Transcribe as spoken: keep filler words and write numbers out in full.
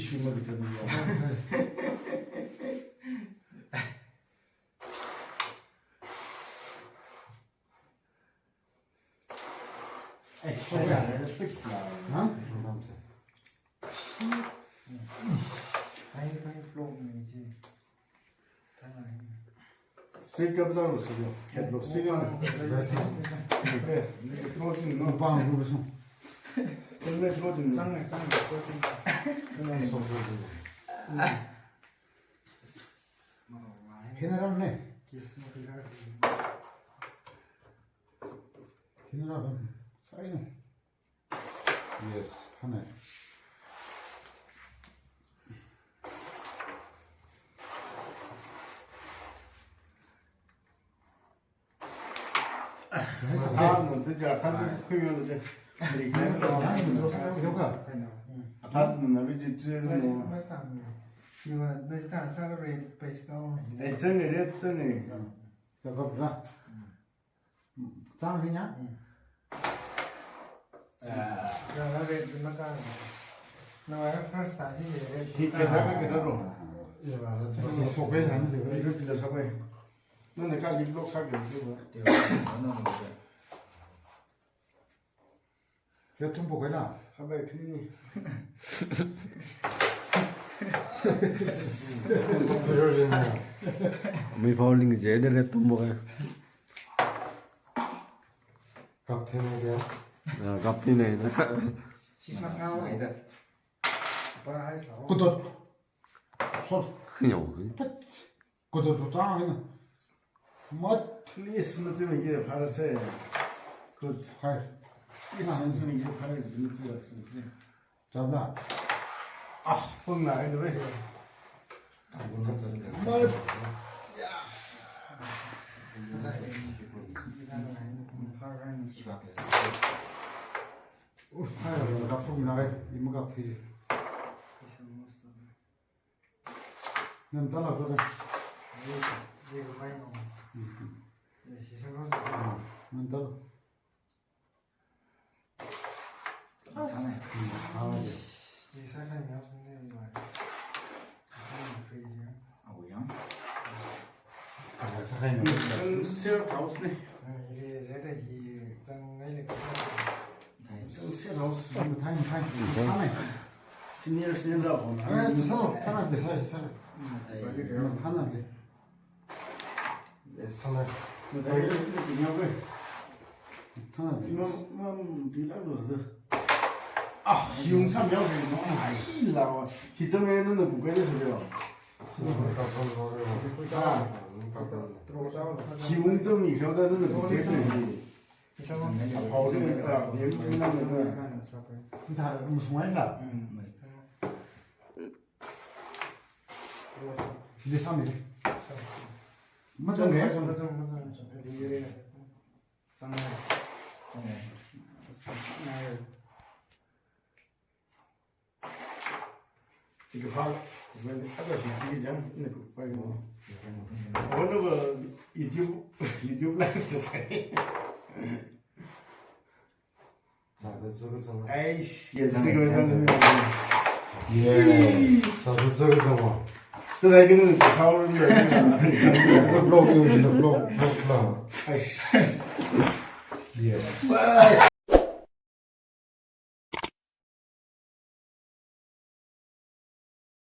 Issue ma kachang yo. Ai, shaya, fix la. Ha? Ai, ai, block ni ji. Tana. Straight capital lo, sir. Cat lo, straight capital. Yes, sir. Eh, ni closing, no? Bang, bang, bang. Ni closing, no? Chang, chang, closing. Chang, so, so, so. Hina ram ne? Hina ram. Sai ne. Yes, hana. Athā nanda ja, athā nanda kuyo je. Athā nanda ji ji ne. Ai, chang ne, red chang ne. Chang hina. Ah. Chang red makang. No, first time hi red. Hi ke ha ke ro. Ya, let's go. Si soke han je. Red la soke. Nana ka lip lock sāki jiwa. Tia, nana mo. Red thumphok kahaina. Khabai khani. Mi pao ling je de red thumphok kahai. Kap thena dia. Ah, kap thena. Sisa kau. Kudot. Sol. Yo. Kudot lo chang hina. Mat. Please, mati mati phara se. Good. Hai. Please, mati mati phara se, mati mati. Chabla. Ah, pung na hai doi. Mat. Uh, hai, kapung na hai, ima kap thi. Nana tala kore. Nana tala. Nang ser house ne. Thang sir house. Thang, thang, thang. Senior, senior da phone. Eh, sir, thang na, sir, sir. Thang na. Yes. Thang na. Thang na. Mam, mam, di la lo. Ah, yung sam yao ri no, ai, la wa. Hi chang e, nana bu kai de se de. Ah. Yung chang mi khao da, nana bu kai de. Ika phā, when other things you jump in the group, why you know? One of, uh, YouTube, YouTube live to say. Ai, yes, yes. Yes. Sāda tsaka tsaka. Tadai kinu, how are you? The block, you the block, block, block. Ai. Yes.